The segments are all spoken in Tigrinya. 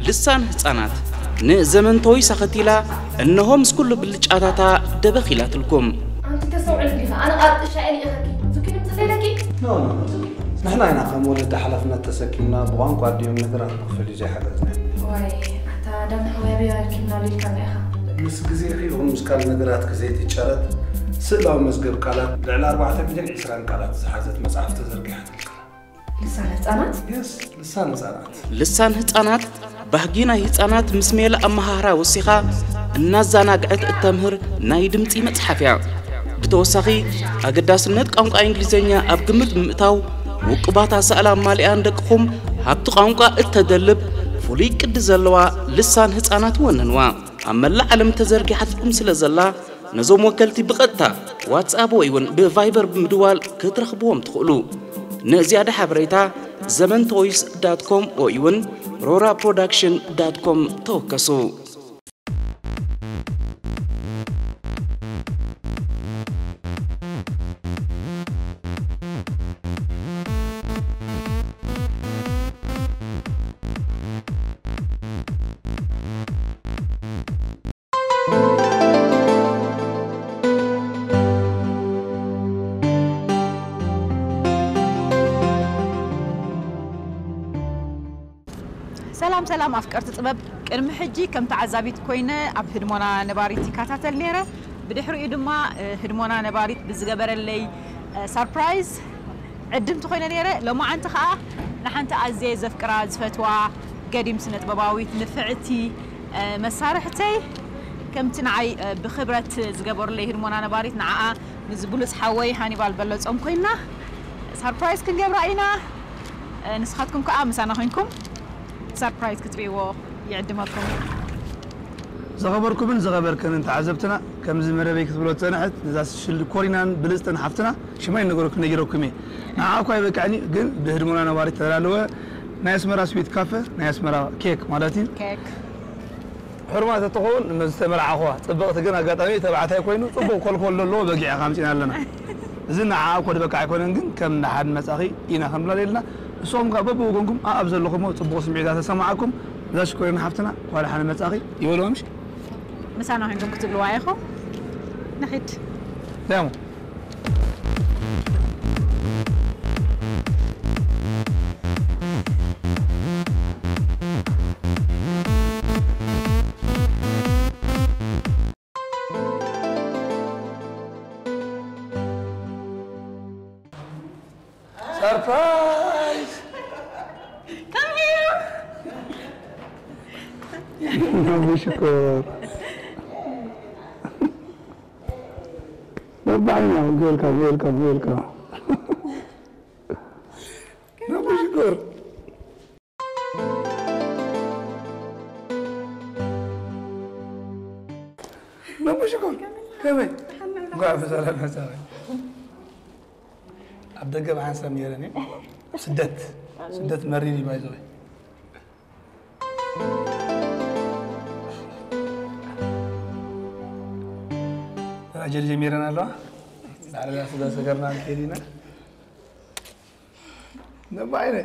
ልሳን ህፃናት ንዘመን ቶይስ ኣኸቲላ እነሆ ምስ ኩሉ ብልጫታታ ደበኽ ኢላትልኩም። ኣንቲ ተስተውዕል ዲኻ? ኣነ ቃጥሻ እየ ልኢኸኪ። ዙኪ ድምፂ ዘይለኪ? ኖ ኖ ኖ ዙኪ። ንሕና ኢና ከም ወለዲ ሓላፍነት ተሰኪምና ብቋንቋ ኣዲኦም ነገራት ብኽፍል እዩ ዘይሓገዝና። ዋይ ኣታ ዳና ሓወያ በያ ኪምና ሊልካና ኢኻ። ምስ ግዜኺ ይኹን ምስ ካልእ ነገራትኪ ዘይትጨረጥ ስእላዊ መዝገብ ቃላት ልዕሊ ኣርባዕተ ሚልዮን ዕስራን ቃላት ዝሓዘት መጽሓፍ ተዘርጊሓትልካ። ልሳን ህፃናት? የስ፣ ልሳን ህፃናት። ልሳን ህፃናት ባህጊ ናይ ህፃናት ምስ ሜላ ኣመሃህራ ወሲኻ እናዛናግዐት እተምህር ናይ ድምፂ መፅሓፍ እያ። ብተወሳኺ ኣገዳስነት ቋንቋ እንግሊዝኛ ኣብ ግምት ብምእታው ውቁባት ኣሳእላ ኣማሊኣ ንደቅኹም ሃብቲ ቋንቋ እተደልብ ፍሉይ ቅዲ ዘለዋ ልሳን ህፃናት ወነንዋ። ኣብ መላእ ዓለም ተዘርጊሓትኩም ስለ ዘላ ነዞም ወከልቲ ብቐጥታ ዋትስኣፕ ወይ እውን ብቫይበር ብምድዋል ክትረኽብዎም ትኽእሉ። ንዝያዳ ሓበሬታ ዘመን ቶይስ ዳት ኮም ወይ እውን ሮራ ፕሮዳክሽን ዳት ኮም ተወከሱ። ሰላም ሰላም ኣፍቀርቲ ጥበብ፣ ቅድሚ ሕጂ ከም ተዓዛቢት ኮይነ ኣብ ህድሞና ነባሪት ይከታተል ነይረ። ብድሕሪኡ ድማ ህድሞና ነባሪት ብዝገበረለይ ሰርፕራይዝ ዕድምቲ ኮይነ ነይረ። ሎማዓንቲ ከዓ ንሓንቲ ኣዝየ ዘፍቅራ ዝፈትዋ ገዲም ስነ ጥበባዊት ንፍዕቲ መሳርሕተይ ከምቲ ንዓይ ብክብረት ዝገበሩለይ ህድሞና ነባሪት ንዓኣ ምስ ብሉፅ ሓወይ ሃኒባል በለፆም ኮይና ሰርፕራይዝ ክንገብራ ኢና። ንስኻትኩም ከዓ ምሳና ኮይንኩም ሰርፕራይዝ ክትርእይዎ ይዕድመኩም። ዝኸበርኩምን ዝኸበርክንን ተዓዘብትና፣ ከምዚ መደበይ ክትብሎ ዝጸንሐት፣ ነዛ ሽኮሪናን ብልጽትን ሓፍትና ሽማ ይነገረኩም ነጊረኩም እየ። ንዓኣ እኳ ኣይበቅዕን እዩ፣ ግን ብህድሞና ነባሪት ተዳለወ ናይ ኣስመራ ስዊት ካፈ፣ ናይ ኣስመራ ኬክ ማለት እዩ። ኬክ። ሕሩማት እትኸውን ምስ ዝተመርዓኹዋ፣ ጽብቕቲ ግን ኣጋጣሚ ተባዕታይ ኮይኑ ጽቡቕ ኮልኮል ዘለዎ በጊዕ ኢኻ ኣምጺና ኣለና። እዚ ንዓኣ እኮ ዝበቅዕ ኣይኮነን፣ ግን ከም ደሓን መጻኺ ኢና ክንብላ ደልና። ንስኹም ከኣ በብወገንኩም ኣኣብ ዘለኹሞ ጽቡቕ ስምዒታት ተሰማዓኩም፣ እዛ ሽኮሪና ሓፍትና እንኳዕ ደሓን መጻኺ ይበልዋ ምሽ? ምሳና ኮይንኩም ክትብልዋ ኢኹም። ንኺድ። ደሞ። ሰርፕራይዝ! Come here! ነቡ ሽኮር ነባዕና ዌልካም ዌልካም ዌልካም ነቡ ሽኮር ነቡ ሽኮር ከመይ እንኳዕ ብሰላም መጻኻ ኣብ ደገ ብሓንሳብ ነይረን እየ ስደት ስደት መሪር እዩ ባይዘወይ ጀሪ ጀሚረን ኣለዋ ዳዕላ ስጋ ሰገርና ንከይድ ኢና ነባይነ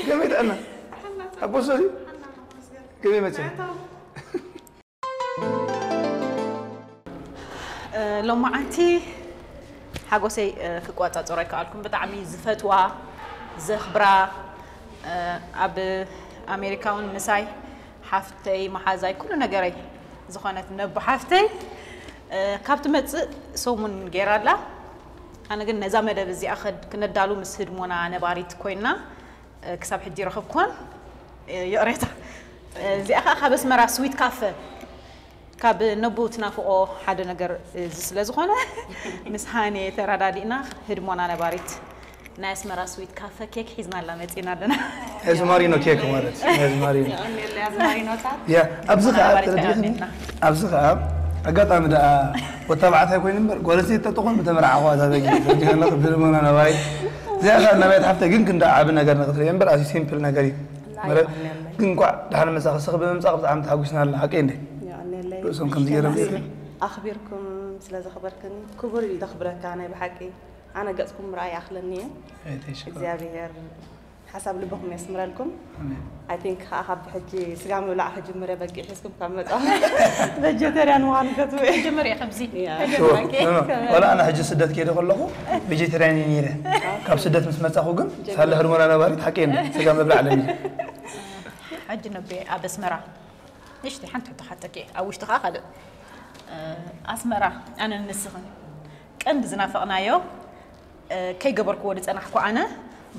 ከመይ ጥዕና ኣቦ ሰሪ ከመይ መቸ ሎማዓንቲ ሓጎሰይ ክቋፃፀሮ ኣይከኣልኩን ብጣዕሚ ዝፈትዋ ዘኽብራ ኣብ ኣሜሪካ እውን ምሳይ ሓፍተይ መሓዛይ ኩሉ ነገረይ ዝኾነት ነቡ ሓፍተይ ካብ ትመፅእ ሰሙን ገይራ ኣላ ኣነ ግን ነዛ መደብ እዚኣ ክነዳሉ ምስ ህድሞና ነባሪት ኮይና ክሳብ ሕጂ ረኸብኩዋን ይቕሬታ እዚኣ ከዓ ካብ ኣስመራ ስዊት ካፈ ካብ ነቡ ትናፍቆ ሓደ ነገር እዚ ስለ ዝኾነ ምስ ሃኔ ተረዳዲእና ህድሞና ነባሪት ናይ ኣስመራ ስዊት ካፈ ኬክ ሒዝናላ መፂና ኣለና። ኣዝማሪኖ ኬክ ማለት ኣዝማሪኖ። ያ ኣብዚ ከዓ ተረዲእኒ ኣብዚ ከዓ ኣጋጣሚ ደኣ ወታባዕታይ ኮይኑ እምበር ጓል ኣንስተይቲ ተትኾን ምተመርዓኹዋ እዛ በጊዕ ተረዲእኒ ኣለኹ ብህድሞና ነባሪት እዚኣ ከዓ ነባሪት ሓፍተይ ግን ክንዲ ዓቢ ነገር ንኽትርኢ እምበር ኣዝዩ ሲምፕል ነገር እዩ። ማለት ግን እንኳዕ ደሓን መጻኺ ስኺ ብምምጻእኺ ብጣዕሚ ተሓጒስና ኣለና ሓቀይ እንዴ? ርእሶም ከምዚ ገይሮም ኣኽቢርኩም ስለ ዘኽበርክኒ ክቡር እዩ ዘኽብረካ ናይ ብሓቂ ኣነ ገጽኩም ምርኣይ ይኣኽለኒ እዩ እግዚኣብሔር ሓሳብ ልብኹም የስምረልኩም። ኣሜን። I think ከዓ ካብ ሕጂ ስጋ ምብላዕ ክጅምር እየ፣ በጊዕ ሒዝኩም ካብ መጻኹም። ቨጀተርያን ምዃን ከትብኡ እየ። ጅምር እየ ከምዚ። ያ። ኦኬ። ወላ ኣነ ሕጂ ስደት ከይደ ከለኹ ቬጀተርያን እየ ነይረ። ካብ ስደት ምስ መጻኹ ግን ሳለ ህርሞና ነባሪት ሓቂ የለ ስጋ ምብላዕ ኣለኒ። ሕጂ ነቤ ኣብ ኣስመራ ንሽቲ ሓንቲ ሕቶ ሓተኪ ኣብ ውሽጢ ከዓ ካልእ ኣስመራ ኣነን ንስኽን ቀንዲ ዝናፈቕናዮ ከይገበርክዎ ዝፀናሕኩ ኣነ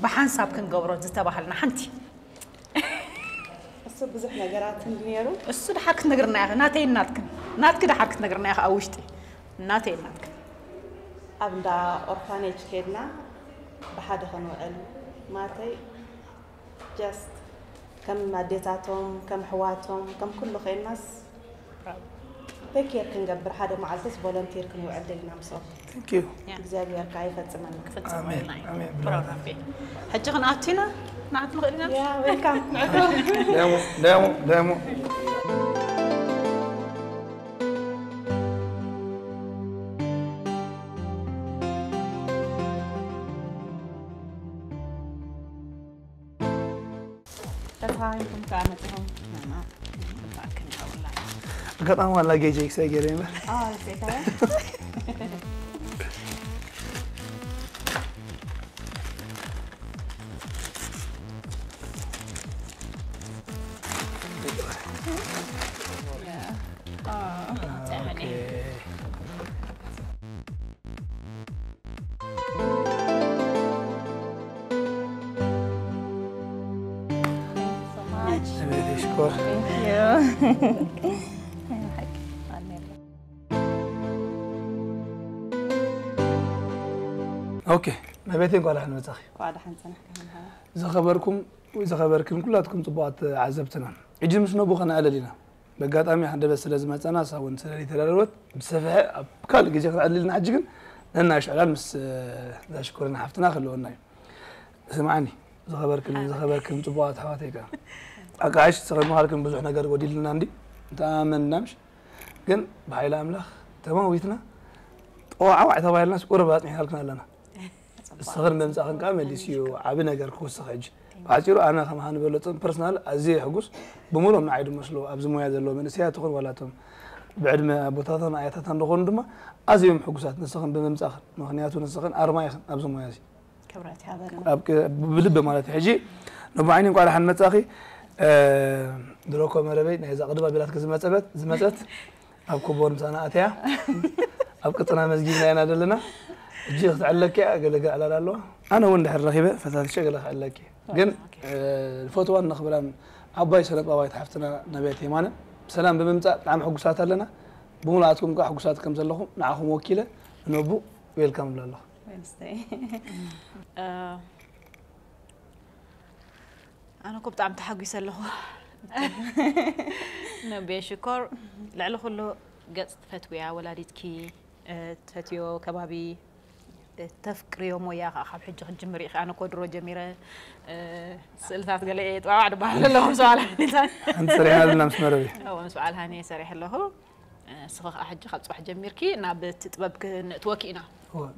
ብሓንሳብ ክንገብሮ ዝተባሃልና ሓንቲ እሱ ብዙሕ ነገራት እንዲ ነይሩ እሱ ድሓር ክትነግርና ኢኺ ናተይ ናትክን ናትኪ ድሓር ክትነግርና ኢኺ ኣብ ውሽጢ ናተይ ናትክን ኣብ እንዳ ኦርፋኔጅ ከይድና ብሓደ ክንውዕል ማተይ just ከም ኣዴታቶም ከም ኣሕዋቶም ከም ኩሉ ኮይንናስ take care ክንገብር ሓደ መዓልትስ volunteer ክንውዕል ደሊና ምስኦም Thank you። እግዚኣብሔር ከዓ ይፈፅመና ክፍፅመልና እዩ ኣሜን። ብራቮ ኣቤ ሕጂ ክንኣቱ ኢና ንኣቱ ንኽእል ኢና Yeah, welcome. ደሞ ደሞ ደሞ ተተባሂልኩም ከዓ መፅኹም ናና ክምታኣክን ይኸውን ኣጋጣሚ ዋላ ጌጀ ክሳይ ገይረ እምበር ሽኮር ኦኬ መቤት እንኳን ደሓን መጻኺ ኳ ደሓን ጸናሕካ ዝኸበርኩም ዝኸበርክን ኩላትኩም ጽቡቓት ዓዘብትና ሕጂ ምስ ነቡ ከነኣለል ኢና በጋጣሚ ሓደ በት ስለ ዝመጸና እሳ እውን ስለ ዘይተዳለወት ብሰፍሐ ኣብ ካልእ ግዜ ክንዕልልና ሕጂ ግን ነናይ ሽዕላል ምስ እዛ ሽኮሪና ሓፍትና ክህልወና እዩ ስምዓኒ ዝኸበርክን ዝኸበርክን ጽቡቓት ኣሕዋተይ ከኣ ኣቃሽ ዝኸመኻልክን ብዙሕ ነገር ጎዲልና እንዲ እንተኣመንና ምሽ ግን ብሓይሊ ኣምላኽ ተማዊትና ጠዋዓዋዕ ተባሂልናስ ቁሩብ ኣጽኒሕናልክን ኣለና እስኽን ምምጻእኽን ከዓ መሊስ እዩ ዓቢ ነገር ክውስኽ ሕጂ ብሓፂሩ ኣነ ከም ሃንበሎ ፅን ፐርሰናል ኣዝየ ሕጉስ ብምሎም ንዓይ ድመስሉ ኣብዚ ሞያ ዘለዉ መንእሰያት ይኹን ዋላቶም ብዕድመ ኣቦታታን ኣያታታን ዝኾኑ ድማ ኣዝዮም ሕጉሳት ንስኽን ብምምጻእኽን ምኽንያቱ ንስኽን ኣርማ ኢኽን ኣብዚ ሞያ እዚ ክብረት ይሃበልና ኣብ ቅ- ብልቢ ማለት እዩ ሕጂ ነቦ ዓይኒ እንኳ ደሓን መጻኺ ድሮ እኮ መረበይ ናይዛ ቅድም ኣቢላትኪ ዝመጸበት ዝመጸት ኣብ ኮቦር ምሳና ኣትያ ኣብ ቅጽና መዝጊብና ኢና ዘለና ሕጂ ክትዕለኪ እያ ገለ ገለ ዕላል ኣለዋ ኣነ እውን ድሕር ረኺበ ፈታትሸ ገለ ክዕለኪ ግን ዝፈትዋን ነኽብራን ዓባይ ሰነጥባባይት ሓፍትና ነብያት የማነ ብሰላም ብምምጻእ ብጣዕሚ ሕጉሳት ኣለና ብምሉኣትኩም ከዓ ሕጉሳት ከም ዘለኹም ንዓኹም ወኪለ ነቡ ዌልካም እብላ ኣለኹ ዌንስደይ ኣነ እኮ ብጣዕሚ ተሓጒሰ ኣለኹ ነቤ ሽኮር ልዕሊ ኩሉ ገፅ ትፈትውያ ወላዲትኪ ትፈትዮ ከባቢ ተፍቅርዮ ሞያ ከዓ ካብ ሕጂ ክትጅምር ኢኺ ኣነ እኮ ድሮ ጀሚረ ስእልታት ገለ እየ ጥዋዕ ድበሃል ኣለኹ ምስ በዓል ሃኒታን ሓንቲ ሰሪሕና ኣለና ምስ መረብ እዩ ምስ በዓል ሃኒ ሰሪሕ ኣለኹ ንስኺ ከዓ ሕጂ ካብ ፅባሕ ጀሚርኪ ናብ እቲ ጥበብ ክንእትወኪ ኢና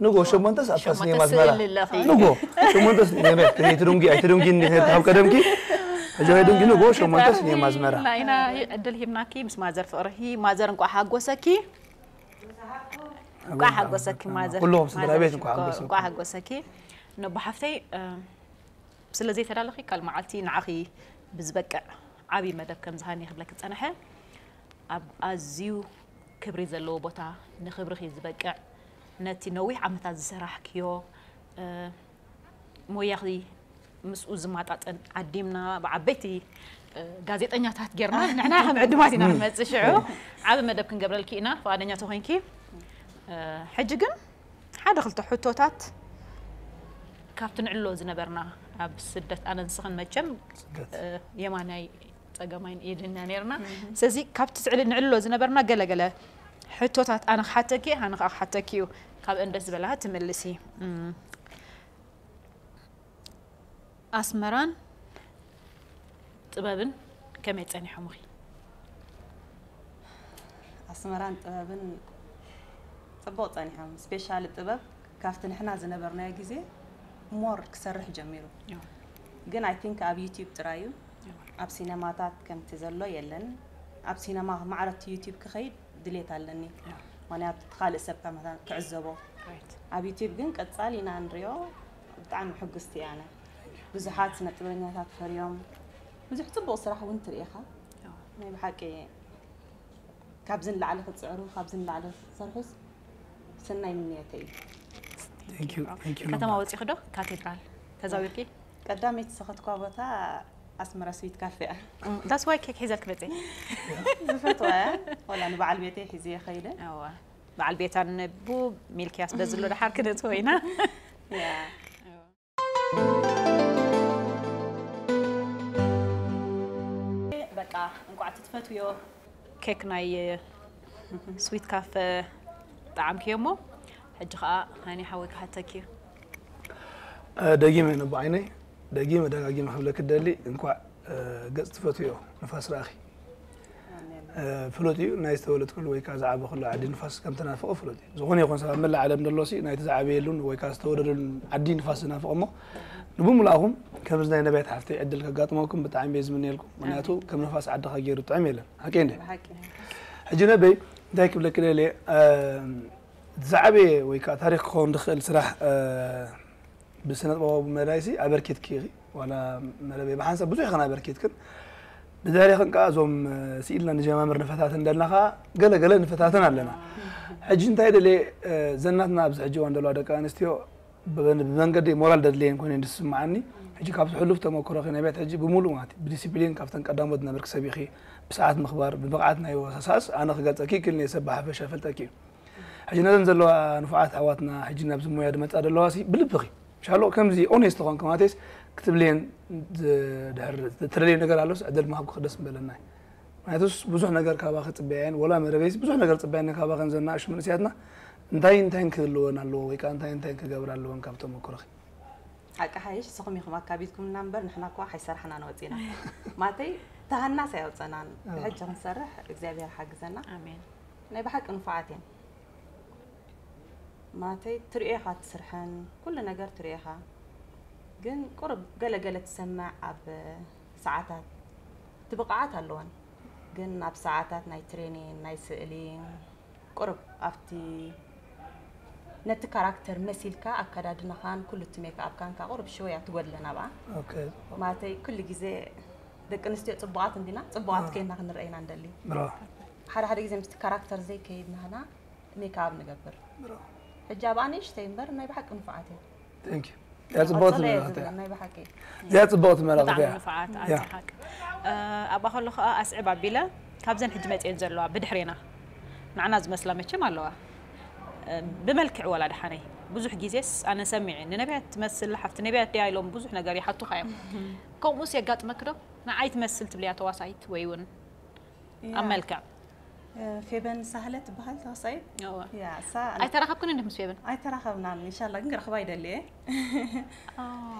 ንጎ ሸሞንተስ ኣብታ ሲኔማ ኣዝመራ ስእሊ ኣለኺ ንጎ ሸሞንተስ ትደንጊ ኣይትደንጊ ካብ ቀደምኪ ሕጂ ኣይደንጊ ንጎ ሸሞንተስ ሲኔማ ኣዝመራ ኢና ዕድል ሂብናኪ ምስ ማዘር ፍቕርኺ ማዘር እንቋዕ ሓጎሰኪ እንቋዕ ሓጎሰኪ ማዘር ኩልኹም ስድራ ቤት እንቋዕ ሓጎሰኩም። እንቋዕ ሓጎሰኪ ነቦ ሓፍተይ ስለ ዘይተዳለኺ ካልእ መዓልቲ ንዓኺ ብዝበቅዕ ዓብዪ መደብ ከም ዝሃኒ ክብለኪ ዝጸንሐ ኣብ ኣዝዩ ክብሪ ዘለዎ ቦታ ንኽብርኺ ዝበቅዕ ነቲ ነዊሕ ዓመታት ዝሰራሕክዮ ሞያኺ ምስኡ ዝማጣጠን ዓዲምና ብዓበይቲ ጋዜጠኛታት ጌርና ንሕና ከም ዕዱማት ኢና ክንመፅእ ሽዑ ዓብ መደብ ክንገብረልኪ ኢና ፍቓደኛ ተኾይንኪ ሕጂ ግን ሓደ ክልተ ሕቶታት ካብቲ ንዕሎ ዝነበርና ኣብ ስደት ኣነ ንስኽን መቸም የማናይ ፀገማይን ኢድና ነርና ስለዚ ካብቲ ስዕሊ ንዕሎ ዝነበርና ገለገለ ሕቶታት ኣነ ክሓተኪ ኣነ ከዓ ክሓተኪ እዩ ካብ እንደስ ዝበላ ትምልሲ ኣስመራን ጥበብን ከመይ ጸኒሖምኺ? ኣስመራን ጥበብን ጽቡቕ ጸኒሖም። ስፔሻሊ ጥበብ ካብቲ ንሕና ዝነበርናዮ ግዜ ሞር ክሰርሕ ጀሚሩ። ግን I think ኣብ ዩቲዩብ ጥራይ እዩ። ኣብ ሲነማታት ከምቲ ዘሎ የለን። ኣብ ሲነማ ማዕረቲ ዩቲዩብ ክኸይድ ድሌት ኣለኒ። ምክንያቱ እቲ ካልእ ሰብ ካብ መታን ክዕዘቦ። ኣብ ዩቲዩብ ግን ቀጻሊ ኢና ንሪኦ። ብጣዕሚ ሕጉስቲ እየ ኣነ። ብዙሓት ስነ ጥበበኛታት ፈርዮም። ብዙሕ ጽቡቕ ስራሕ እውን ትርኢ ኢኻ። ናይ ብሓቂ ካብዚ ንላዕሊ ክጽዕሩ፣ ካብዚ ንላዕሊ ክሰርሑስ ሰናይ ምንየተይ እዩ። Thank you, thank you. ከተማ ወፂኹ ዶ ካቴድራል ተዛዊርኪ? ቀዳመይቲ ዝኸድኳ ቦታ ኣስመራ ስዊት ካፌ እያ። ዳስ ዋይ ኬክ ሒዘልክ መፅእ። ዝፈትዋ እያ። ወላ ንበዓል ቤተይ ሒዘ ይኸይደ። እዋ በዓል ቤታ ንቡ ሚልክያስ በዝሎ ደሓር ክነትዎ ኢና። ያ። በቃ እንቋዕ ትትፈትውዮ። ኬክ ናይ ስዊት ካፈ ጣዕምክዮ እሞ ሕጂ ከዓ ሃኒ ሓወይ ክሓተኪ እዩ። ደጊመ ነቦ ዓይነይ ደጊመ ደጋጊመ ክብለኪ ደሊ እንኳዕ ገፅ ትፈትውዮ ንፋስ ረኣኺ። ፍሉጥ እዩ። ናይ ዝተወለድኩሉ ወይ ከዓ ዝዓበኹሉ ዓዲ ንፋስ ከም ትናፍቆ ፍሉጥ እዩ። ዝኾነ ይኹን ሰብ ኣብ መላእ ዓለም ዘሎ ሲ ናይቲ ዝዓበየሉን ወይ ከዓ ዝተወለደሉን ዓዲ ንፋስ ዝናፍቕ እሞ ንብምልኣኹም ከምዚ ናይ ነቢያት ሓፍተይ ዕድል ከጋጥመኩም ብጣዕሚ እየ ዝምነየልኩም። ምክንያቱ ከም ንፋስ ዓድኻ ገይሩ ጥዑም የለን። ሓቀይ እንደ ብሓቂ ሕጂ ነበይ እንታይ ክብለኪ ደልየ ዝዓበየ ወይ ከዓ ታሪክ ክኸውን ዝኽእል ስራሕ ብስነ ጥበባዊ መዳይ ሲ ኣበርኪትኪ ኢኺ። ዋላ መረበይ ብሓንሳብ ብዙሕ ኢኽን ኣበርኪትክን ብታሪኽን ከዓ እዞም ስኢልና ንጀማምር ንፈታትን ደልና ከዓ ገለ ገለ ንፈታትን ኣለና። ሕጂ እንታይ ደልየ ዘናትና ኣብዚ ሕጂ እዋን ዘለዋ ደቂ ኣንስትዮ ብመንገዲ ሞራል ደድለየን ኮይነ ዝስምዓኒ ሕጂ ካብቲ ሕሉፍ ተመክሮኺ ነቢያት ሕጂ ብምሉእ ማለት እዩ ብዲሲፕሊን ካብተን ቀዳሞት ዝነበርኪ ሰብ ኢኺ። ብሰዓት ምኽባር ብብቕዓት ናይ ወሳሳስ ኣነ ክገልፀኪ ክልኒ ሰብ ብሓፈሻ ፈልጠኪ እዩ። ሕጂ ነዘን ዘለዋ ንፉዓት ኣሕዋትና ሕጂ ናብዚ ሞያ ዝመፃ ዘለዋ ሲ ብልብኺ ሻሎ ከምዚ ኦኔስት ኾንኪ ማለትስ ክትብልየን ድሕር ትደልዮ ነገር ኣሎስ ዕድል ምሃብኩ ደስ ምበለና እዩ። ምክንያቱስ ብዙሕ ነገር ካባኺ ፅበያየን ወላ መረበይስ ብዙሕ ነገር ፅበያየን ካባኸን ዘናእሹ መንእስያትና እንታይ እንታይ ክህልወን ኣለዎ ወይ ከዓ እንታይ እንታይ ክገብር ኣለወን ካብ ተመክሮኺ? ሓቂ ሓይሽ ንስኹም ኢኹም ኣካቢድኩምና እምበር ንሕና እኳ ሓይሰራሕናን ወፂና ማተይ ተሃናስ ኣየውፀናን። ብሕጂ ክንሰርሕ እግዚኣብሔር ሓግዘና። ኣሜን። ናይ ብሓቂ ንፉዓት እየን። ማተይ ትሪኦ ኢኻ እቲ ስርሐን ኩሉ ነገር ትሪኦ ኢኻ። ግን ቁሩብ ገለ ገለ ትሰምዕ ኣብ ሰዓታት እቲ ብቕዓት ኣለወን። ግን ኣብ ሰዓታት ናይ ትሬኒን ናይ ስእሊ ቁሩብ ኣብቲ ነቲ ካራክተር መሲልካ ኣከዳድናኻን ኩሉ እቲ ሜክኣፕካን ከኣ ቁሩብ ሽወያ ትጎድለን ኣብኣ። ኦኬ ማለተይ ኩሉ ግዜ ደቂ ኣንስትዮ ጽቡቓት እንዲና ጽቡቓት ኬንና ክንረአ ኢና ንደሊ። ብራቮ ሓደ ሓደ ግዜ ምስቲ ካራክተር ዘይከይድ ናህና ሜክኣፕ ንገብር። ብራቮ ሕጂ ኣብኣ ንእሽተይ እምበር ናይ ብሓቂ ንፉዓት እየን። Thank you። እዚኣ ጽቡቕቲ ቀጽሎ እየ መልእኽቲ እያ። ዝብል ናይ ብሓቂ። እዚኣ ጽቡቕቲ መልእኽቲ ብጣዕሚ እያ። ንፉዓት ያ። ኣንታ ሓቂ። እ፣ ኣብኣ ከለኹ ከዓ ኣስዕብ ኣቢለ ካብዘን ሕጂ መፅኤን ዘለዋ ብድሕሬና ንዓና ዝመስላ መቸም ኣለዋ። እ፣ ብመልክዕ ወላ ደሓነይ ብዙሕ ግዜስ ኣነ ሰሚዐ ንነቢያት ትመስል ሓፍቲ ነቢያት ድያ ኢሎም ብዙሕ ነገር ይሓቱኻ እዮም። ከምኡስ የጋጥመክ ዶ? ንዓይ ትመስል ትብልያ ተዋሳኢት ወይ እውን ኣብ መልክዕ? እ፣ ፌበን ሳህለ ትበሃል ተዋሳኢት። እወ። ያ እሳ ኣይተራኸብኩን እንዲ ምስ ፌበን? ኣይተራኸብናን። ኢንሻላ ግን ረኽባ ይደሊ እየ።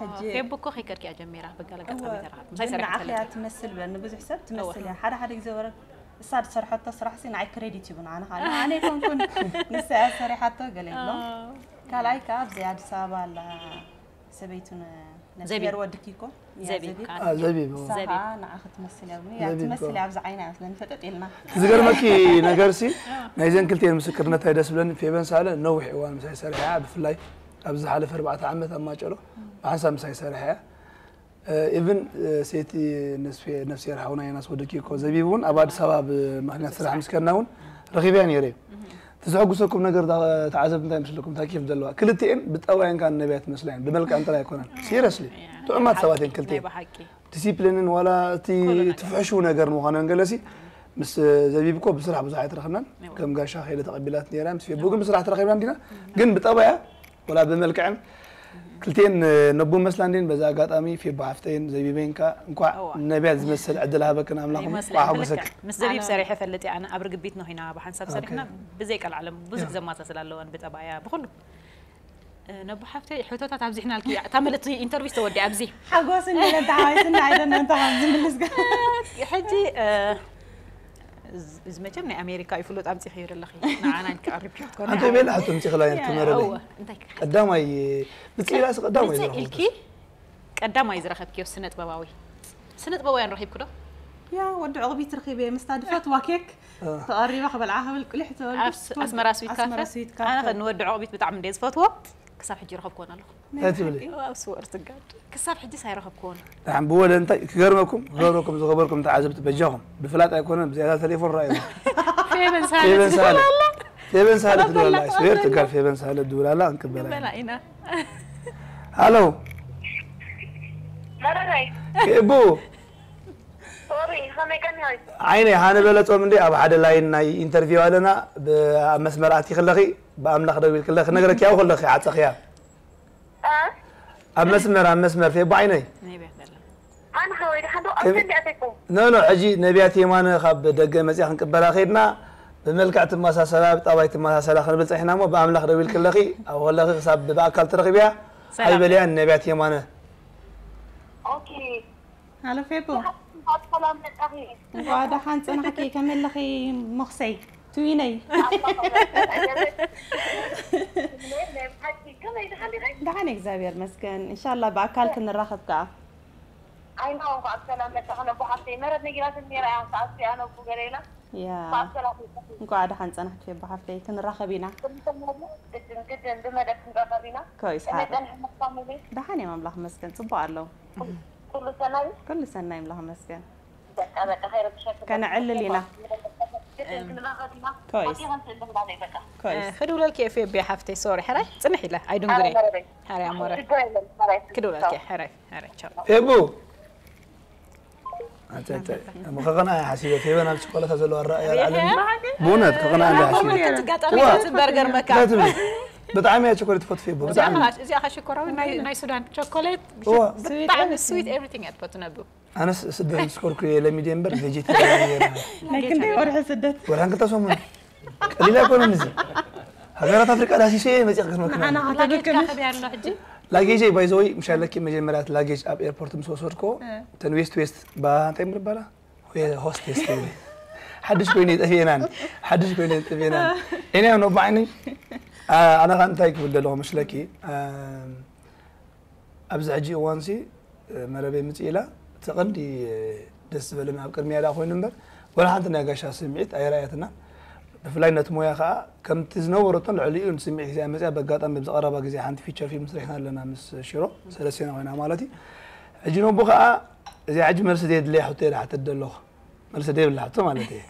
ሕጂ ፌብ እኮ ከይከድኪ እያ ጀሚራ ብጋለጋጣሚ እወ፣ ተራኸብ ምሳይ ግን ሰሪሓ ንዓኺ እያ ፈለጥ ትመስል በ ንብዙሕ ሰብ ትመስል እወ። እያ። ሓደ ሓደ ግዜ ወረ እሳ ዝሰርሐቶ ስራሕ ሲ ንዓይ ክሬዲት ይብና ኣነ ካለ ኣነ ይኮንኩን ንሳ እያ ሰሪሓቶ ገለ ይብሎ። ካልኣይ ከዓ ኣብዚ ኣዲስ ኣበባ ኣላ ሰበይቱ ን- ነፍስሄር ዘቢብ። ወድኪ እኮ እያ ዘቢብ ዘቢብ። ከዓ። አ፣ ዘቢብ እዎ። ንሳ ዘቢብ። ከዓ ንዓኺ ትመስል እያ ብኒ እያ ዘቢብ ትመስል እኮ። እያ ኣብዚ ዓይና እያ ስለኒ ፈጠጥ ኢልና እቲ ዝገርመኪ ነገር ሲ ናይዘን ክልቲኤን ምስክርነት እንታይ ደስ ብለኒ ፌበን ሳለ ነዊሕ እዋን ምሳይ ሰሪሐ እያ። ብፍላይ ኣብዚ ዝሓለፈ ኣርባዕተ ዓመት ኣብ ማጨሎ ብሓንሳብ ምሳይ ሰሪሐ እያ። ኢቭን ሰይቲ ነፍስሄር ሓውና ዮናስ ወድኪ እኮ ዘቢብ እውን ኣብ ኣዲስ ኣበባ ብምክንያት ስራሕ ምስ ከድና እውን ረኺበያ ነይረ እዩ። እቲ ዘሐጉሰኩም ነገር እዛ ተዓዘብቲ እንታይ ምስልኩም እንታይ ኬፍ ዘለዋ ክልቲኤን ብጠባየን ከዓ ነቢያት መስላ እየን ብመልክዐን ጥራይ ኣይኮነን ሲሪየስሊ ጥዑማት ሰባት እየን ክልቲኤን ብሓቂ ዲሲፕሊንን ዋላ እቲ ኩሉ ነገር። ትፍሕሹ ነገር ምዃነን ገለሲ ምስ ዘቢብ እኮ ብስራሕ ብዙሕ ኣይትረኽብናን ከም ጋሻ ከይደ ተቐቢላት ነይራ ምስ ፌቡ ግን ብስራሕ ተረኺብና እንዲና ግን ብጠባያ ወላ ብመልክዐን ክልቲኤን ነቡ መስላ እንዲን በዛ ኣጋጣሚ ፌቡ ሓፍተይን ዘቢበይን ከ እንኳዕ እዋ። ነቢያት ዝመስል ዕድል ሃበክን ኣምላኽ ይመስለኝ እንኳዕ ሓጎሰክን ብልክዕ። ምስ ዘቢብ ኣነ- ሰሪሐ ፈልጥ እየ ኣነ ኣብ ርግቢት ነው ኢና ብሓንሳብ ሰሪሕና ኦኬ። ብዘይ ቀልዓለም ብዙሕ ያ። ዘማሳስል ኣለወን ብጠባያ ብኩሉ እ፣ ነቡ ሓፍተይ ሕቶታት ኣብዚሕናልኪ እያ እታ መለቲ ኢንተርቪው ተወዲኣ ኣብዚ ሓጎስ እንደ ተሓዋይስና ኣይደነ እንተ ከም ዝምልስ ገ- ሕጂ እ፣ እዚ- እዚ መቸም ናይ ኣሜሪካ እዩ ፍሉጥ ኣምፂ ከይሩ ኣለኺ ንዓና ክቀርብ ክትኮነ ኣንተ ቤላ ሕቶ ምፂ ክላ እወ ትመረበ እንታይ ክሓ- ቀዳማይ ብፅኢላስ ቀዳማይ ብፅእ ዝረኽቡ ኢልኪ ቀዳማይ ዝረኸብክዮ ስነ ጥበባዊ? ስነ ጥበባውያን ረኺብኩ ዶ? ያ ወዲ ዕቕቢት ረኺበ ምስታ ድፈትዋ ኬክ ተቐሪባ ክበልዓ ክብል ቁሊሕ ተበልኩ ኣብ ስ- ኣስመራ ስዊት ካፈ ኣስመራ ስዊት ኣነ ካፈ ከ ንወዲ ዕቕቢት ብጣዕሚ እንደ ዝፈትዎ ክሳብ ሕጂ ረኸብክዎ ኣለኹ እንታይ ትብሊ ኣብ ስወር ትጋድ ክሳብ ሕጂ ሳይረኸብክዎ ደሓን ብወለ እንታይ ክገርመኩም ክገብረኩም ዝኸበርኩም ተዓዘብቲ በጃኹም ብፍላጥ ኣይኮነን ብዝያዳ ቴሌፎን ረኣዩ ፌበን ፌበን ሳለ ሳለ ፌበን ሳለ ትብላላ ስዌር ትጋል ፌበን ሳለ ድውላላ እንቅበላ በላ ኢና ሃሎ መረረይ ፌቡ ሶሪ ከመይ ቀኒሆይ ዓይነይ ሃነ በለጾም እንዴ ኣብ ሓደ ላይን ናይ ኢንተርቪው ኣለና ብ- ኣብ መስመር ኣቲ ከለኺ ብኣምላኽ ደዊል ከለኺ ነገረኪ ያው ከለኺ ዓጸኽያ ኣብ መስመር ኣብ መስመር ፌቡ ዓይነይ ነቢያ በላ ኣነ ሓወይ ድሓን ዶ ኣብቲ እንዲኣተይኩም ኖ ኖ ሕጂ ነቢያት የማነ ካብ ደገ መፅያ ክንቅበላ ከይድና ብመልክዕ ትመሳሰላ ብጠባይ ትመሳሰላ ክንብል ፀኒሕና እሞ ብኣምላኽ ደዊል ከለኺ ኣብ ከለኺ ክሳብ ብኣካል ትረኽብያ ሰላም። ኣይበልያን ነቢያት የማነ ኦኬ ሃሎ ፌቦ ሰላም መጣኺ እንኳ ደሓን ፀናሕኪ ከመይ ኣለኺ ሞኽሰይ ትዊነይ ከመይ ድሓን ዲኺ ደሓን እግዚኣብሔር መስገን እንሻላ ብኣካል ክንራኸብ ከዓ ኣይና እንኳ ብሰላም መጣኺ ነቦ ሓፍተይ መረት ነጊራትኒ ነይራ እያ ሰዓት ኣነቡ ገለ ኢላ ያ እንኳ ብሰላም መጣኺ እንኳዕ ደሓን ፀናሕኪ ፌቦ ሓፍተይ ክንራኸብ ኢና ግድን ግድን ብመደብ ክንራኸብ ኢና ኮይስ ከመይ ሓር ፀኒሕኩም ፋሚሊ ደሓን እዮም ኣምላኽ መስገን ፅቡቅ ኣለዉ ኩሉ ሰላም ኩሉ ሰናይ ኣምላኽ መስገን በቃ በቃ ከይረብሸኩም ከነዕልል ኢና ግድን ክንራኸብ ኢና ኮይስ ወዲኹም ስእልም ባለይ በቃ ኮይስ ክድውለልኪ እየ ፌቢ ሓፍተይ ሶሪ ሕራይ ፅንሕ ኢለ ኣይድንጉረ መረረይ ሕራይ ኣሞረ ሽግር የለን ሰራይ ክድውለልኪ ሕራይ ሕራይ ቻው ፌቡ ኣንተ- ኣንተ- መኸኸና እያ ሓሲበ ፌበ ናብ ችኮለታ ዘለዋ ራእያ ኣልዓለኒ ብእውነት ከኸና እንዳ ሓሲበ ትጋጣሚ ዋ። ትበርገር መካ እንታይ ትብሊ ብጣዕሚ እያ ቸኮሌት ትፈቱ ፌቡ ብጣዕሚ እዚኣ ከ ሽኮራዊ ናይ ናይ ሱዳን ቸኮሌት እዋ። ብጣዕሚ ስዊት ኤቭሪቲንግ እያ ትፈቱ ነቡ ኣነስ ስደት ምስ ከድኩ እየ ለሚደ እምበር ቬጀቴሪያን እየ ነይረ። ናይ ክንደይ ወርሒ ስደት ወላ ክልተ ሰሙን ቀሊል ኣይኮነን እዚ ሃገራት ኣፍሪቃ ዳሲሰ እየ መፅእ ክስመክና ንዓና ላጌጅ ከተበክንስ ካኸብ ያለው ሕጂ ላጌጀይ ባይዘወይ ምሻለኪ መጀመርያ እቲ ላጌጅ ኣብ ኤርፖርት ምስ ወሰድኮ እተን ዌስት ዌስት ባ እንታይ ምርባላ ሆስቴስ ትብሊ ሓድሽ ኮይነ ጠፊኤናን ሓድሽ ኮይነ ጠፊኤናን እኔ ነው ባይኒ ኣነ ካ እንታይ ክብል ደለኹ ምሽለኪ ኣብዚ ሕጂ እዋንሲ መረበይ ምፅእ ኢላ እቲ ቀንዲ ደስ ዝበለኒ ኣብ ቅድሚያ ዳ ኮይኑ እምበር ወላ ሓንቲ ናይ ጋሻ ስምዒት ኣይረኣየትና ብፍላይ ነቲ ሞያ ከዓ ከምቲ ዝነበረቶን ልዕሊኡን ስምዒት እዚኣ መፅያ በጋጣሚ ኣብዚ ቀረባ ግዜ ሓንቲ ፊቸር ፊልም ስሪሕና ኣለና ምስ ሽሮ ሰለስቴና ኮይና ማለት እዩ ሕጂ ነቦ ከዓ እዚኣ ሕጂ መልሲ ዘየድለያ ሕቶ ኢላ ሓተት ደለኹ መልሲ ደይብላ ሕቶ ማለት እየ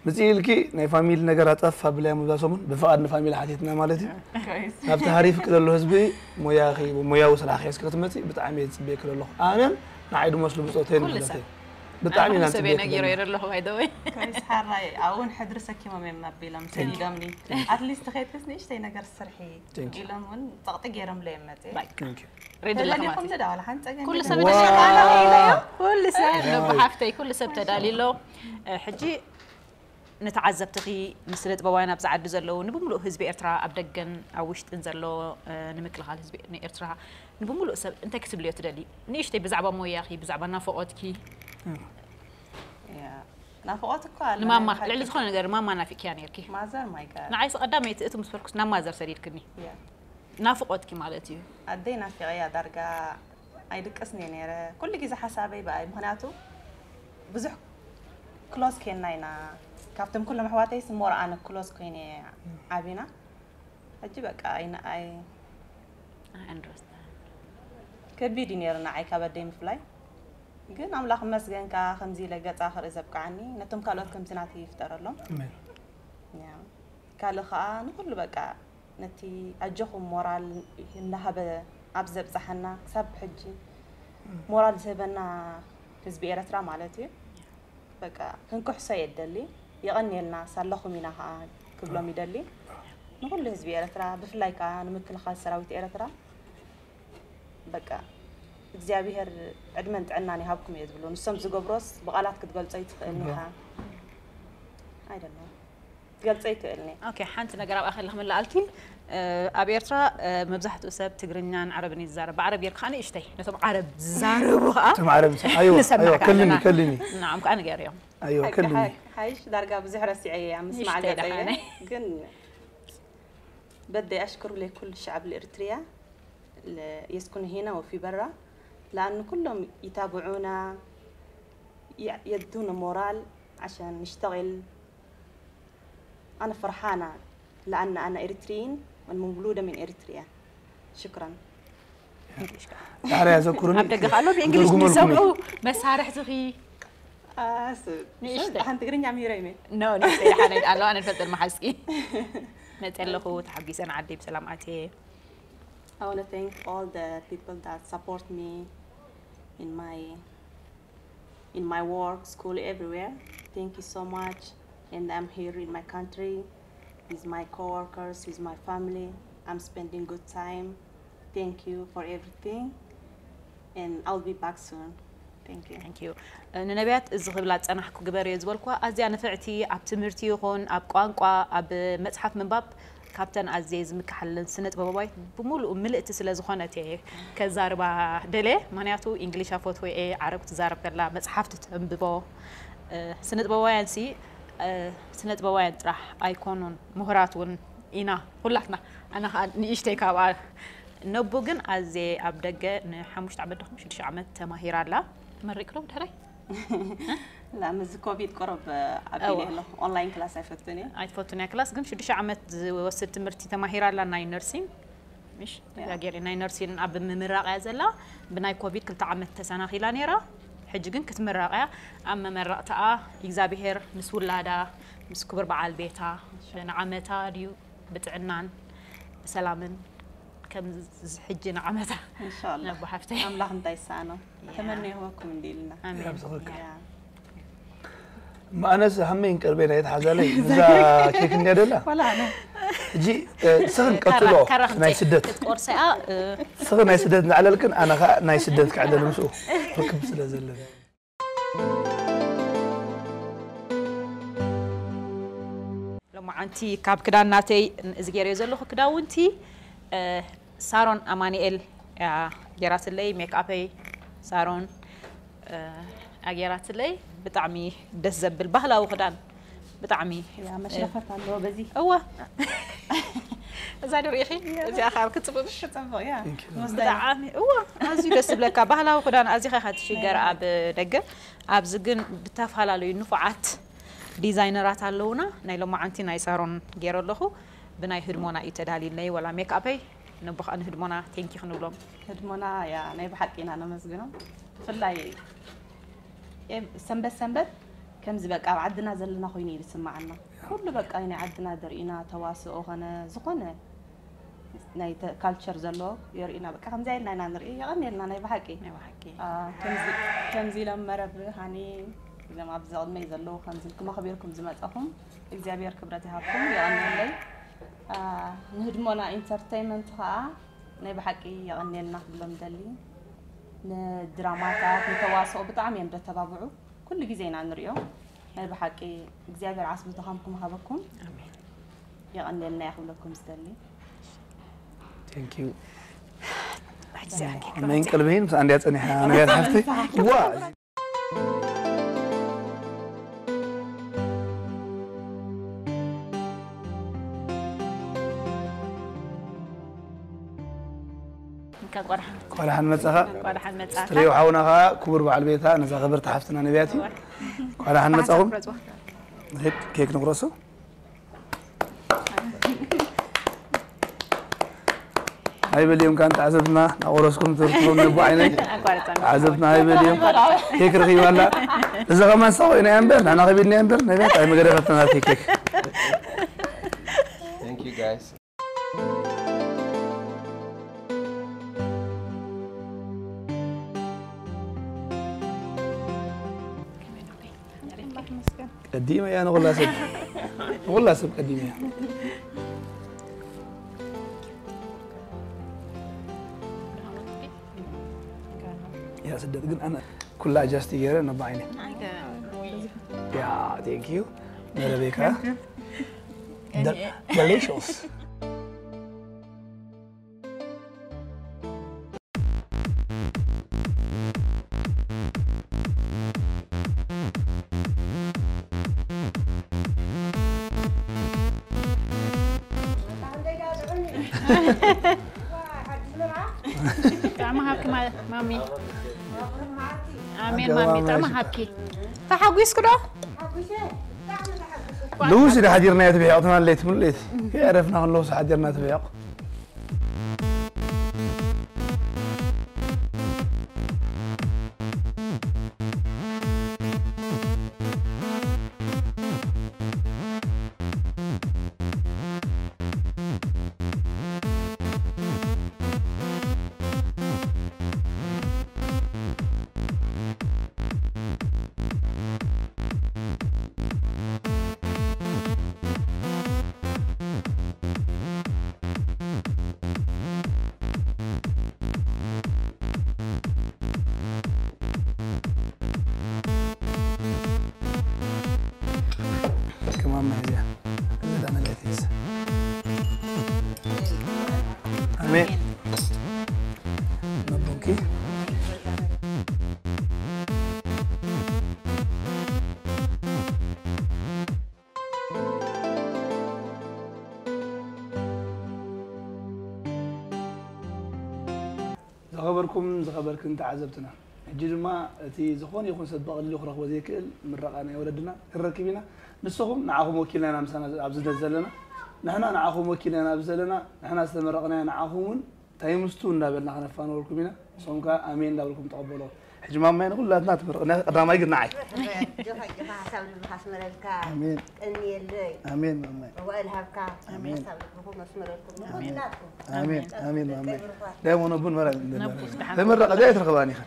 ምፅእ ኢልኪ ናይ ፋሚሊ ነገር ኣፀፍ ኣብለያ ሙዛ ሰሙን ብፍቓድ ንፋሚሊ ሓቲትና ማለት እዩ ናብቲ ሃሪፍ ክለሎ ህዝቢ ሞያኺ ሞያዊ ስራሕ ሒዝኪ ክትመፅእ ብጣዕሚ እየ ዝፅበየኪ ዘለኹ ኣነን ንዓይ ድመስሉ ብፆተይን ኩሉ ብለተይ ሰብ ብጣዕሚ ኢና ኣነ ሰበይ ንፅበየኪ ነጊሮ ዘለና የደለኹ ባይደወይ ኮይስ ሓራይ ኣብኡን ሕድሪ ሰኪሞም እዮም ኣቢሎም ሰኒዶምኒ ኣትሊስት ከይትስ ንእሽተይ ነገር ስርሒ Thank you. ኢሎም እውን ፀቕጢ ገይሮምለ እዮም መፅእ Thank you. ሬዲ ኣለኻ ማለት ተደሊኹም ዳ ዋላ ሓንቲ ፀገም ኩሉ የለን። ሰብ ዋ። ተሸጣለ ኢለዮ ኩሉ ሰብ ነቦ ሓፍተይ ኩሉ ሰብ ተዳልዩ ኣሎ እ፣ ሕጂ ንተዓዘብትኺ ንስነ ጥበባውያን ኣብዚ ዓዲ ዘለዉ ንብምሉእ ህዝቢ ኤርትራ ኣብ ደገን ኣብ ውሽጥን ዘሎ እ፣ ንምክልኻል ህዝቢ ንኤርትራ ንብምሉእ ሰብ እንታይ ክትብልዮ ትደሊ ንእሽተይ ብዛዕባ ሞያኺ ብዛዕባ ናፍቖትኪ ያ፣ ናፍቖት እኮ ኣለ ንማማ ናይ ልዕሊ ዝኾነ ነገር ማማ ናፊቅያ ነርኪ ማዘር ማይ ጋድ ንዓይስ ቀዳመይቲ እቲ ምስ በልኩስ ናብ ማዘር ሰዲድክኒ ያ ናፍቆትኪ ማለት እዩ ኣደይ ናፊቐያ ዳርጋ ኣይድቅስን እየ ነይረ ኩሉ ግዜ ሓሳበይ ብኣይ ምክንያቱ ብዙሕ ክሎዝ ኮይንና ኢና ካብቶም ኩሎም ኣሕዋተይስ ሞር ኣነ ክሎዝ ኮይነ ዓቢና ሕጂ በቃ ኣይንኣይ I understand. ከቢድ እዩ ነይሩ ንዓይ ካብ ኣደይ ምፍላይ ግን ኣምላኽ መስገን ከዓ ከምዚ ኢለ ገፃ ክርኢ ዘብቅዓኒ ነቶም ካልኦት ከምዚ ናተይ ይፍጠረሎም ኣሜን። ያ። ካልእ ከዓ ንኩሉ በቃ ነቲ ኣጆኹም ሞራል እናሃበ ኣብ ዘብፅሓና ክሳብ ሕጂ ሞራል ዝህበና ህዝቢ ኤረትራ ማለት እዩ በቃ ክንክሕሶ የደሊ የቐንየልና ሳለኹም ኢና ከዓ ክብሎም ይደሊ ንኩሉ ህዝቢ ኤረትራ ብፍላይ ከዓ ንምክልኻል ሰራዊት ኤረትራ በቃ እግዚኣብሔር ዕድመን ጥዕናን ይሃብኩም እየ ዝብሉ ንሶም ዝገብሮስ ብቓላት ክትገልጾ ይትኽእልኒ ኢኻ ኣይደለ ክትገልጾ ይክእልኒ ኦኬ ሓንቲ ነገር ኣብኣ ከለ ክምልኣልኪ ኣብ ኤርትራ መብዛሕትኡ ሰብ ትግርኛን ዓረብን እዩ ዝዛረብ ብዓረብ ጌርካ ከዓ ንእሽተይ ነቶም ዓረብ ዝዛረቡ ከዓ እቶም ዓረብ ንሰምዕ። ኣይዋ፣ ንሰምዕ ኣይዋ፣ ከዓ ከልኒ፣ ኣለና። ከልኒ። ንዓም ከዓ ንገርዮም ኣይዋ፣ ከልኒ። ሓይሽ ዳርጋ ብዙሕ ረሲዐ እየ ኣብ ምስማዕ ንእሽተይ ገጸ እየ ደሓነይ። ግን بدي أشكر لكل الشعب الإريتري ل- يسكن هنا وفي برا لأن كلهم يتابعونا، ي- يدونا مورال عشان نشتغل. أنا فرحانة لأن أنا إريتريين ومولودة من إريتريا. شكرا. ዳሕራ ያዘኩሩኒ ኣብ ደገ ካሎ ብእንግሊሽ ትርጉመልኩም ንሰምዑ እዩ። መሳርሕትኺ آه، س- ንእሽተይ። عن تقرين عميرة يمين. ኖ ንእሽተይ ሓነይ ኣሎ ኣነ ንፈልጠል መሓዝኪ መፀ ኣለኹ ተሓጒሰን ዓደይ ብሰላም ኣትየ I want to thank all the people that support me in my in my work, school, everywhere. Thank you so much. And I'm here in my country with my coworkers, with my family. I'm spending good time. Thank you for everything. And I'll be back soon. Thank you. ንነቢያት እዚ ክብላ ዝፀናሕኩ ግበርዮ ዝበልኩዋ ኣዝያ ንፍዕቲ ኣብ ትምህርቲ ይኹን ኣብ ቋንቋ ኣብ መፅሓፍ ምንባብ ካብተን ኣዝየ ዝምክሓለን ስነ ጥበባዊት ብምሉኡ ምልእቲ ስለ ዝኾነት እየ ከዛርባ ደልየ። ምክንያቱ እንግሊሽ ኣፈትዎ እየ፣ ዓረብ ትዛረብ ከላ መፅሓፍ ትተንብቦ። ስነ ጥበባውያን ሲ ስነ ጥበባውያን ጥራሕ ኣይኮኑን፣ ምሁራት እውን ኢና ኩላትና። ኣነ ከዓ ንእሽተይ ካብኣ ነቡ ግን ኣዜ ኣብ ደገ ንሓሙሽተ ዓመት ዶ ሽዱሽተ ዓመት ተማሂራ ኣላ። ትመሪቅ ዶ ድሕረይ? لا، ምስ ኮቪድ ቁሩብ ኣቢለ እዋ። ኣለኹ። ኦንላይን ክላስ ኣይፈቱን እየ። ኣይትፈቱን እያ ክላስ ግን ሽዱሽተ ዓመት ዝወስድ ትምህርቲ ተማሂራ ኣላ ናይ ነርሲን። ምሽ ተጋጌሪ ናይ ነርሲን ኣብ ምምራቕ እያ ዘላ። ብናይ ኮቪድ ክልተ ዓመት ተሰናኺላ ነይራ። ሕጂ ግን ክትምረቕ እያ። ኣብ መመረቕታኣ እግዚኣብሄር ምስ ውላዳ ምስ ክቡር በዓል ቤታ ንዓመታ ድዩ ብጥዕናን ብሰላምን ከም ሕጂ ንዓመታ إن شاء الله. ነቦ ሓፍተይ ኣምላኽ እንታይ ይሰኣኖ? ያ። ተመነ ይህበኩም እንዲልና። ኣሜን። ይሃብዝኸካ። ያ። እማ ኣነስ ሃመይን ቀልበይን ኣይትሓዛለይ እዛ ኬክ እንዲያ ደላ ولا أنا. ሕጂ እ፣ ስኽን ቀፅሎ ካራ ናይ ስደት ክትቆርሰያ ስኽን ናይ ስደት እናዕለልክን ኣነ ከዓ ናይ ስደት ክዕለል ምስኡ ርክብ ስለ ዘለኒ ሎማዓንቲ ካብ ክዳን ናተይ እዚ ገይረዮ ዘለኹ ክዳውንቲ እ፣ ሳሮን ኣማኒኤል እያ ገይራትለይ። ሜክኣፐይ ሳሮን እ፣ እያ ገይራትለይ። ብጣዕሚ ደስ ዘብል ባህላዊ ክዳን ብጣዕሚ ያ መሽረፈት ኣለዎ በዚ እዋ እዛ ድሪኢኺ እዚኣ ካብ ክትፅብብሽ ክፀብቕ ያ Thank you. ወስዳ ብጣዕሚ እዋ ኣዝዩ ደስ ዝብለካ ባህላዊ ክዳን ኣዚኻ ኢኻ ትሽገር ኣብ ደገ። ኣብዚ ግን ብተፈላለዩ ንፉዓት ዲዛይነራት ኣለውና። ናይ ሎማዓንቲ ናይ ሳሮን ገይረ ኣለኹ። ብናይ ህድሞና እዩ ተዳልዩለይ ወላ ሜክኣፐይ። ነቦ ከዓ ንህድሞና ቴንኪ ክንብሎም ህድሞና ያ ናይ ብሓቂ ኢና ነመስግኖም። ብፍላይ ኤ- ሰንበት ሰንበት ከምዚ በቃ ኣብ ዓድና ዘለና ኮይኑ እዩ ዝስማዓና። ኩሉ በቃ ናይ ዓድና ደርኢና ተዋስኦ ኾነ ዝኾነ ናይ ተ- ካልቸር ዘለዎ የርእዩና። በቃ ከምዚ ኢልና ኢና ንርኢ። የቐንየልና ናይ ብሓቂ። ናይ ብሓቂ አ፣ ከምዚ ከምዚ ኢሎም መረብ ሃኒ ኢሎም ኣብዚ ቅድመይ ዘለዉ ከምዚ ኢልኩም ኣኽቢርኩም ዝመጻኹም እግዚኣብሔር ክብረት ይሃብኩም። የቐንየለይ። አ፣ ንህድሞና ኢንተርቴይመንት ኸኣ ናይ ብሓቂ የቐንየልና ክብሎም ደሊ። ንድራማታት ንተዋስኦ ብጣዕሚ እዮም ደተባብዑ። ኩሉ ግዜ ኢና ንሪኦ። ናይ ብሓቂ እግዚኣብሔር ዓስቢ ድኻምኩም ሃበኩም። ኣሜን። የቐንየልና እየ ክብለኩም ዝደሊ። Thank you ሕጂ እዚኣ ኬክ መን ቀልበይን ምስ ኣንድያ ፀኒሓ ነቢያት ሓፍተይ ዋ እንካ ቆርሓ ኳልሓን መፀኻ ቆርሓን መጻኻ ስትሪዮ ሓውና ከዓ ክቡር በዓል ቤታ ነዛ ክብርቲ ሓፍትና ነቢያት እዩ ኳልሓን መፀኹም ንሄድ ኬክ ንቁረሶ ኣይበልዮም ካን ተዓዘብትና ናቆረስኩም ትርትኹም ነቦ ዓይነይ ተዓዘብትና ኣይበልዮም ኬክ ረኺባላ እዛ ከማን ሳቆ ኢና እምበር ንሕና ከቢድና እምበር ነቢያት ኣይመገደፈትና ኬክ Thank you guys. ቀዲመ እያ ንኹላ ሰብ ንኹላ ሰብ ቀዲመ እያ እያ ስደት ግን ኣነ ኩላ ኣጃስቲ ገይረ ነባ ዓይነ ያ ቴንክ ዩ መረቤካ ደሊሽስ ጣዕሚ ሃብኪ ማ- ማሚ። ኣሜን ማሚ፣ ጣዕሚ ሃብኪ። ተሓጒስኩ ዶ? ልውስ ኢና ሓዲርና ትብሕቕ ትማል ለይቲ ሙሉ ለይቲ ከየዕረፍና ክንለውስ ሓዲርና ትብሕቕ። ከማን መሕዝያ። እዛ መለየት ሒዛ። ኣሜን። ነቦኪ። ዝኸበርኩም ዝኸበርክን ተዓዘብትና፣ ሕጂ ድማ እቲ ዝኾነ ይኹን ሰብ ብቐሊሉ ክረኽቦ ዘይክእል ምረቓ ናይ ወለድና ክንረክብ ኢና። ንስኹም ንዓኹም ወኪልና ኢና ምሳና ኣብዚ ዘለና፣ ንሕና ንዓኹም ወኪልና ኢና ኣብዚ ዘለና፣ ንሕና ዝተመረቕናዮ ንዓኹም እውን ታይምስቱ እንዳበልና ከነፋንወልኩም ኢና። ንስኹም ከኣ ኣሜን እንዳበልኩም ተቐበሎ። ሕጂ ማማይ ንኹላትና ትምርቕና፣ ቀዳማይ ግን ንዓይ። ጆኻ ጆኻ ሓሳብ ልብኻ ኣስመረልካ። ኣሜን። ቀንየለይ። ኣሜን ማማይ። መዋእል ሃብካ። ኣሜን። ሓሳብ ልብኹም ኣስመረልኩም። ኣሜን። ንኹላትኩም። ኣሜን። ኣሜን ማማይ። ደሞ ነቡን መራ ነቡስ ደሓን ተመረቐ ዘይ ትረኽባኒ ኢኻ።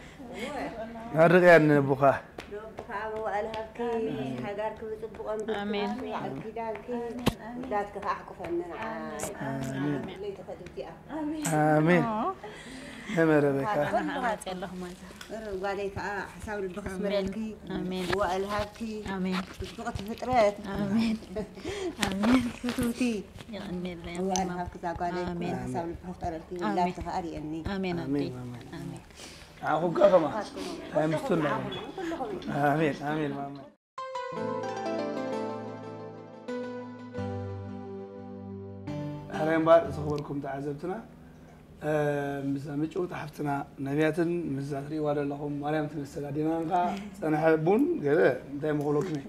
መርቕያ ነቡኻ። ነቡኻ መዋእል ሃብኪ። ሓዳርኪ ብጽቡቕ ኣንብርኪ። ኣሜን። ኣብ ኪዳንኪ። ውላድኪ ከኣ ኣሕቁፈኒ ንዓይ። ኣሜን። ለይቲ ከድዚኣ። ኣሜን። ተመረበካ። ኣነ ሃማጽ ኣለኹ ማለት። ጓለይ ከኣ ሓሳብ ልብኺ ኣስመረልኪ። ኣሜን። መዋእል ሃብኪ። ኣሜን። ጽቡቕቲ ፍጥረት። ኣሜን። ኣሜን። ፍትውቲ። የቐንየለይ። መዋእል ሃብኪ እዛ ጓለይ። ኣሜን። ሓሳብ ልብኺ ፍጠረልኪ። ኣሜን። ውላድኪ ከኣ ርእየኒ። ኣሜን ኣሜን ኣደይ። ማማይ። ኣሜን። ንዓኹም ከኣ ከማን። ታይምስቱ እንዳበልና። ኣሜን ኣሜን ማማይ። ሕራይ እምበኣር ዝኸበርኩም ተዓዘብትና፣ እ፣ ምስዛ ምጭውቲ ሓፍትና ነቢያትን ምስዛ ትርእይዋ ዘለኹም ማርያም ትመስል ኣዴናን ከኣ ጸንሐ ቡን ገለ እንታይ ምኾለኩም እየ።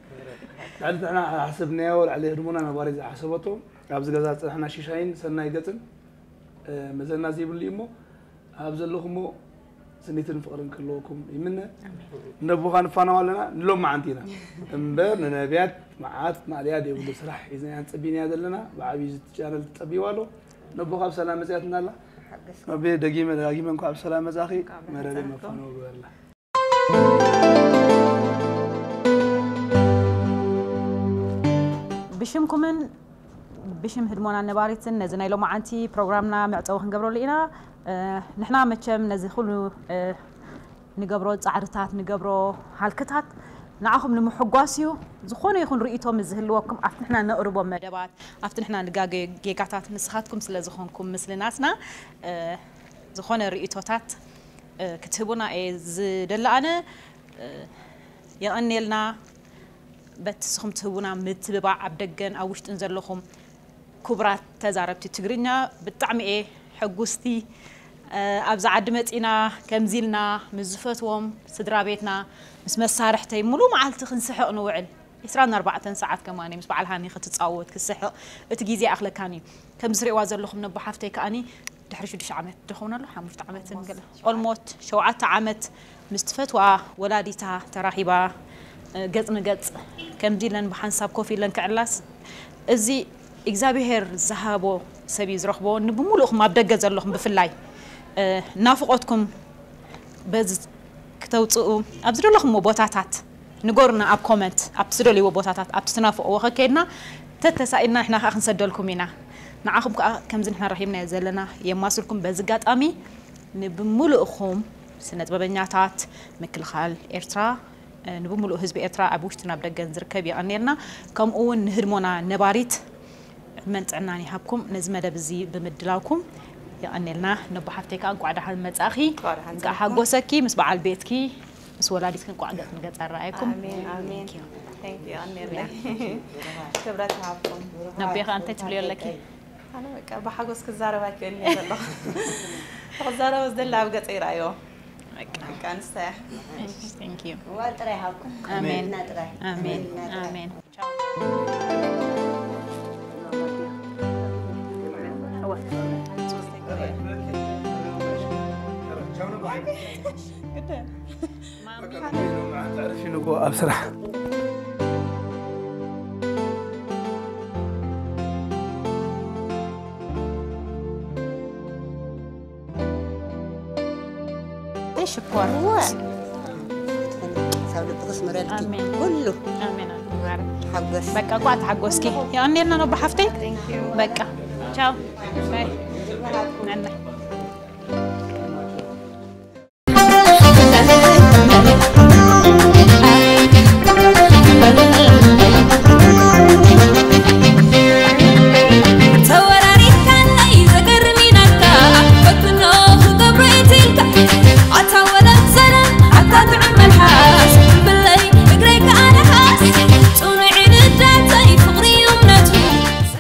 ልዕሊ ንሕና ሓሰብናዮ፣ ልዕሊ ህድሞና ነባሪ ዝሓሰበቶ፣ ኣብዚ ገዛ ዝጸንሐና ሽሻይን ሰናይ ገጽን፣ እ፣ መዘና ዘይብሉ እዩ እሞ፣ ኣብ ዘለኹሞ ስኒትን ፍቕርን ክህልወኩም ይምነ። ኣሜን። ነቦኻ ንፋነው ኣለና፣ ንሎማዓንቲ ኢና። እምበር ንነቢያት መዓት ማእለያ ዘይብሉ ስራሕ ሒዝናያ ንጽቢን እያ ዘለና። ብዓብዩ እዚ ቻነል ትጸብይዋ ኣሎ። ነቦኻ ብሰላም መጺኣትና ኣላ። ሓገዝካ። ነቤ ደጊመ ደጋጊመ እንኳዕ ብሰላም መጻኺ። እንኳዕ ብሰላም መረበ መጻእኩም። መፋነው ግበርላ። ብሽምኩምን ብሽም ህድሞና ነባሪትን ነዚ ናይ ሎማዓንቲ ፕሮግራምና መዕጸዊ ክንገብረሉ ኢና። እ፣ ንሕና መቸም ነዚ ኩሉ፣ እ፣ ንገብሮ ጻዕርታት፣ ንገብሮ ሃልክታት ንዓኹም ንምሕጓስ እዩ። ዝኾነ ይኹን ርእይቶ ምስ ዝህልወኩም ኣብቲ ንሕና ነቕርቦ መደባት፣ ኣብቲ ንሕና ንጋገዮ ጌጋታት ንስኻትኩም ስለ ዝኾንኩም ምስልናትና፣ እ፣ ዝኾነ ርእይቶታት፣ እ፣ ክትህቡና እየ ዝደሊ ኣነ። እ፣ የቐንየልና። በቲ ንስኹም ትህቡና ምትብባዕ ኣብ ደገን ኣብ ውሽጥን ዘለኹም ክቡራት ተዛረብቲ ትግርኛ ብጣዕሚ እየ ሕጉስቲ። እ፣ ኣብዚ ዓዲ መጺና ከምዚ ኢልና ምስ ዝፈትዎም ስድራ ቤትና ምስ መሳርሕተይ ሙሉእ መዓልቲ ክንስሕቕ ንውዕል። ዕስራን ኣርባዕተን ሰዓት ከማን ምስ በዓል ሃኒ ክትጻወት ክትስሕቕ እቲ ግዜ ኣይኣኽለካን እዩ። ከምዚ ትርእይዋ ዘለኹም ነቦ ሓፍተይ ከኣኒ ድሕሪ ሽዱሽተ ዓመት ዶ ኸውን ኣሎ? ሓሙሽተ ዓመትን ገለ፣ ኦልሞስት ሸውዓተ ዓመት ምስ ትፈትዋ ወላዲታ ተራኺባ፣ እ፣ ገጽ ንገጽ ከምዚ ኢለን ብሓንሳብ ኮፍ ኢለን ክዕላስ፣ እዚ እግዚኣብሄር ዝሃቦ ሰብ እዩ ዝረኽቦ። ንብሙሉእኹም ኣብ ደገ ዘለኹም ብፍላይ፣ እ፣ ናፍቖትኩም በዚ ክተውጽኡ ኣብ ዝደለኹምዎ ቦታታት ንገሩና፣ ኣብ ኮመንት፣ ኣብቲ ትደልይዎ ቦታታት፣ ኣብቲ ትናፍቕዎ ከከይድና ተተሳኢልና ንሕና ከኣ ክንሰደልኩም ኢና። ንዓኹም ከኣ ከምዚ ንሕና ረኺብናዮ ዘለና የማስልኩም። በዚ ኣጋጣሚ ንብምሉእኹም ስነ ጥበበኛታት ምክልኻል ኤርትራ፣ እ፣ ንብምሉእ ህዝቢ ኤርትራ ኣብ ውሽጥን ኣብ ደገን ዝርከብ የቐንየልና። ከምኡ እውን ንህድሞና ነባሪት ዕድመን ጥዕናን ይሃብኩም። ነዚ መደብ እዚ ብምድላውኩም የቐንየልና። ነቦ ሓፍተይ ከኣ እንቋዕ ደሓን መጻእኺ። እንቋዕ ደሓን እንቋዕ ሓጎሰኪ ምስ በዓል ቤትኪ፣ ምስ ወላዲትኪ እንቋዕ ገጽ ንገጽ ኣረኣየኩም። ኣሜን፣ ኣሜን። Thank you። Thank you፣ የቐንየለይ። ክብረት ይሃብኩም። ነቦይ ከኣ እንታይ ትብልዮ ኣለኪ? ኣነ በቃ ብሓጎስ ክዛረብ ኣይክእልን እየ ዘለኹ። ክዛረቦ ዝደሊ ኣብ ገጸይ ይረኣዮ። በቃ። በቃ ንሳ እያ። እሺ፣ thank you። እዋ ጥራይ ሃብኩም። ኣሜን። እና ጥራይ። ኣሜን። እና ጥራይ። ኣሜን። ኣብ ስራሕ ሽኮር። ካብ ልቢ ክስምረልኪ ኣሜን። ኩሉ ኣሜን። ኣሜን። ሓጎስ በቃ እኳ ተሓጎስኪ። የቐንየልና ነቦ ሓፍተይ። በቃ ቻው። ባይ። ናና።